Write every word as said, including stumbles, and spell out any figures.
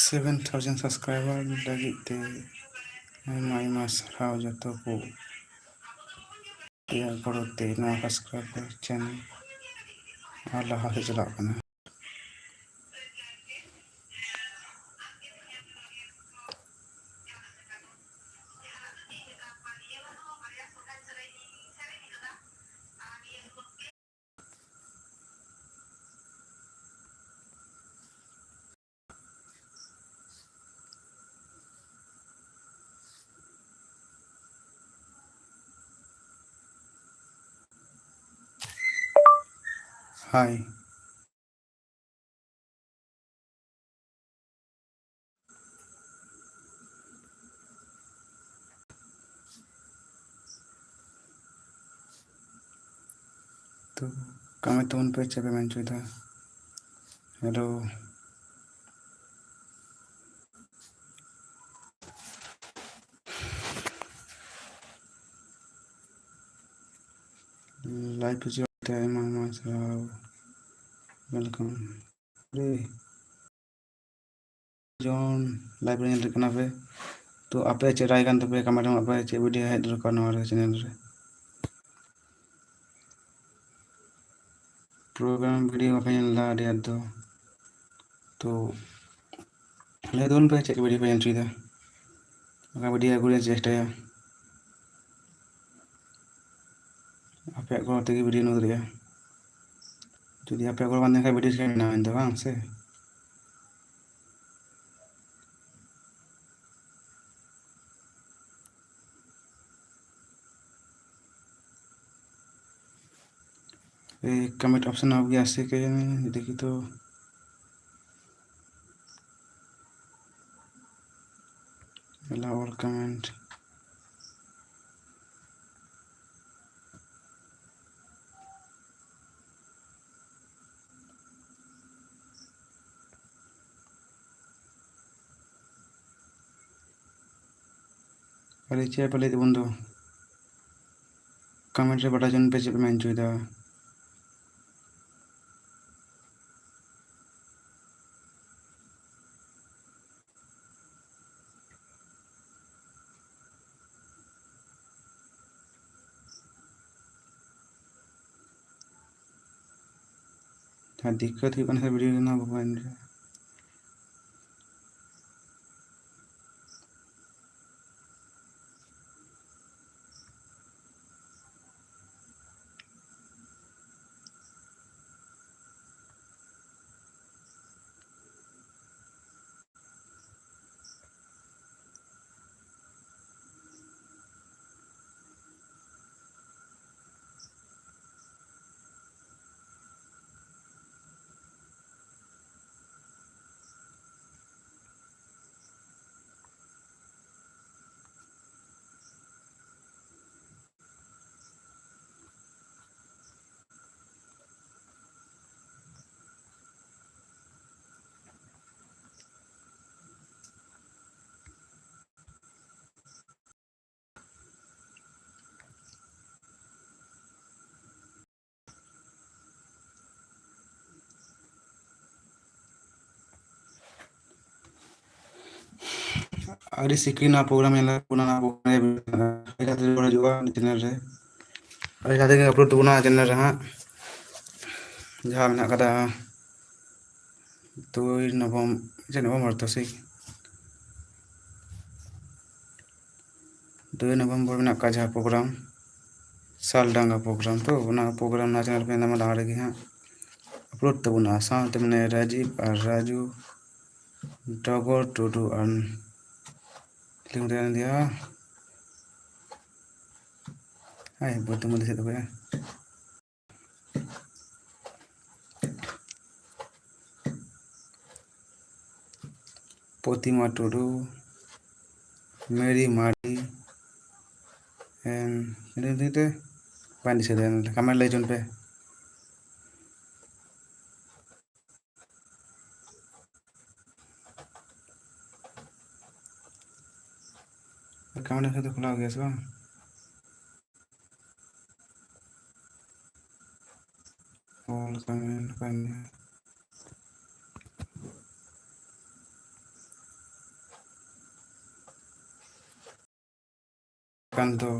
seven thousand subscriber ᱞᱟᱹᱜᱤᱫ ᱛᱮ ᱟᱭᱢᱟ ᱟᱭᱢᱟ ᱥᱟᱨᱦᱟᱣ ᱡᱚᱛᱚ ᱠᱚ ᱟᱯᱮᱭᱟᱜ ᱜᱚᱲᱚ ᱛᱮ ᱱᱚᱣᱟ subscriber channel ᱟᱨ ᱞᱟᱦᱟ ᱥᱮᱫ ᱪᱟᱞᱟᱜ ᱠᱟᱱᱟ᱾ Hi. ᱛᱚ ᱠᱟᱹᱢᱤ ᱛᱟᱵᱚᱱ ᱯᱮ, ᱪᱮᱫ ᱯᱮ ᱢᱮᱱ ᱦᱚᱪᱚᱭᱮᱫᱟ? Hello. Live ᱦᱤᱡᱩᱜ ᱛᱮ ᱟᱭᱢᱟ ᱟᱭᱢᱟ ᱥᱟᱨᱦᱟᱣ᱾ Welcome. ᱡᱚᱱ live ᱨᱮ ᱧᱮᱞ ᱠᱟᱱᱟ ᱯᱮ, ᱛᱚ ᱟᱯᱮ ᱪᱮᱫ ᱨᱟᱭ ᱠᱟᱱ ᱛᱟᱯᱮᱭᱟ? Comment ᱮᱢᱟᱜ ᱯᱮ, ᱪᱮᱫ video ᱦᱮᱡ ᱫᱚᱨᱠᱟᱨ ᱱᱚᱣᱟ ᱨᱮ, channel ᱨᱮ᱾ Program video ᱵᱟᱯᱮ ᱧᱮᱞ ᱮᱫᱟ ᱟᱹᱰᱤ ᱟᱸᱴ ᱫᱚ, ᱛᱚ ᱞᱟᱹᱭ ᱛᱟᱵᱚᱱ ᱯᱮ ᱪᱮᱫ video ᱯᱮ ᱧᱮᱞ ᱦᱚᱪᱚᱭᱮᱫᱟ, ᱚᱱᱠᱟ video ᱟᱹᱜᱩ ᱨᱮᱭᱟᱜ ᱪᱮᱥᱴᱟᱭᱟ᱾ ᱟᱯᱮᱭᱟᱜ ᱜᱚᱲᱚ ᱛᱮᱜᱮ video ᱱᱚᱣᱟ ᱫᱟᱲᱮᱭᱟᱜᱼᱟ᱾ ᱡᱩᱫᱤ ᱟᱯᱮᱭᱟᱜ ᱜᱚᱲᱚ ᱵᱟᱝ ᱛᱟᱦᱮᱸ ᱠᱷᱟᱱ video ᱪᱤᱠᱟᱹ ᱵᱮᱱᱟᱣ ᱮᱱ ᱫᱚ, ᱵᱟᱝ ᱥᱮ? এই comment option আপ গিয়া আছে কে? দেখি তো। Allow all comment. ᱟᱹᱰᱤ ᱪᱮᱦᱨᱟ ᱯᱮ ᱞᱟᱹᱭ ᱛᱟᱵᱚᱱ ᱫᱚ᱾ Comment ᱨᱮ ᱵᱟᱰᱟᱭ ᱦᱚᱪᱚᱱ ᱯᱮ ᱪᱮᱫ ᱯᱮ ᱢᱮᱱ ᱦᱚᱪᱚᱭᱮᱫᱟ᱾ ᱟᱨ ᱫᱤᱠᱠᱟᱹᱛ ᱦᱩᱭᱩᱜ ᱠᱟᱱᱟ ᱥᱮ ᱵᱷᱤᱰᱤᱭᱳ ᱨᱮᱱᱟᱜ ᱵᱟᱵᱚᱱ ᱟᱹᱰᱤ ᱥᱤᱠᱲᱤ ᱱᱚᱣᱟ ᱯᱨᱳᱜᱨᱟᱢ ᱧᱮᱞ ᱠᱟᱱᱟ, ᱱᱚᱣᱟ ᱯᱨᱳᱜᱨᱟᱢ ᱨᱮ ᱦᱤᱡᱩᱜᱼᱟ ᱪᱮᱱᱮᱞ ᱨᱮ᱾ ᱟᱹᱰᱤ ᱡᱟᱦᱟᱸ ᱛᱮᱜᱮ ᱟᱯᱞᱳᱰ ᱛᱟᱵᱚᱱᱟ ᱪᱮᱱᱮᱞ ᱨᱮ ᱦᱟᱸᱜ, ᱡᱟᱦᱟᱸ ᱢᱮᱱᱟᱜ ᱠᱟᱫᱟ ᱫᱩᱭ ᱱᱚᱵᱷᱮᱢ-, ᱪᱮᱫ ᱱᱚᱵᱷᱮᱢᱵᱚᱨ ᱛᱚ ᱥᱮ? ᱫᱩᱭ ᱱᱚᱵᱷᱮᱢᱵᱚᱨ ᱢᱮᱱᱟᱜ ᱠᱟᱫ ᱡᱟᱦᱟᱸ ᱯᱨᱳᱜᱨᱟᱢ, ᱥᱟᱞᱰᱟᱸᱜᱟ ᱯᱨᱳᱜᱨᱟᱢ, ᱛᱚ ᱚᱱᱟ ᱯᱨᱳᱜᱨᱟᱢ ᱱᱚᱣᱟ ᱪᱮᱱᱮᱞ ᱯᱮ ᱧᱟᱢᱟ ᱞᱟᱦᱟ ᱨᱮᱜᱮ ᱦᱟᱸᱜ ᱟᱯᱞᱳᱰ ᱛᱟᱵᱚᱱᱟ᱾ ᱥᱟᱶᱛᱮ ᱢᱮᱱᱟᱭᱟ ᱨᱟᱡᱤᱵ ᱟᱨ ᱨᱟᱡᱩ, ᱰᱚᱜᱚᱨ ᱴᱩᱰᱩ ᱟᱨ ᱞᱤᱝ ᱫᱮᱭᱟ᱾ ᱦᱟᱭ, ᱵᱚᱨᱛᱚᱢᱟᱱ ᱥᱮᱫ ᱫᱚ ᱯᱨᱚᱛᱤᱢᱟ ᱴᱩᱰᱩ, ᱢᱮᱨᱤ ᱢᱟᱨᱰᱤ, ᱮᱢ, ᱤᱱᱟᱹ ᱛᱮ ᱵᱟᱝ ᱫᱤᱥᱟᱹᱭᱮᱫᱟ, ᱠᱚᱢᱮᱱᱴ ᱞᱟᱹᱭ ᱦᱚᱪᱚᱱ ᱯᱮ᱾ ᱠᱚᱢᱮᱱᱴ ᱥᱮᱫ ᱫᱚ ᱠᱷᱩᱞᱟᱹᱣ ᱜᱮᱭᱟ ᱥᱮ ᱵᱟᱝ? ᱚᱞ ᱠᱚᱢᱮᱱᱴ ᱠᱟᱱ ᱜᱮᱭᱟ᱾ ᱠᱟᱱ ᱫᱚ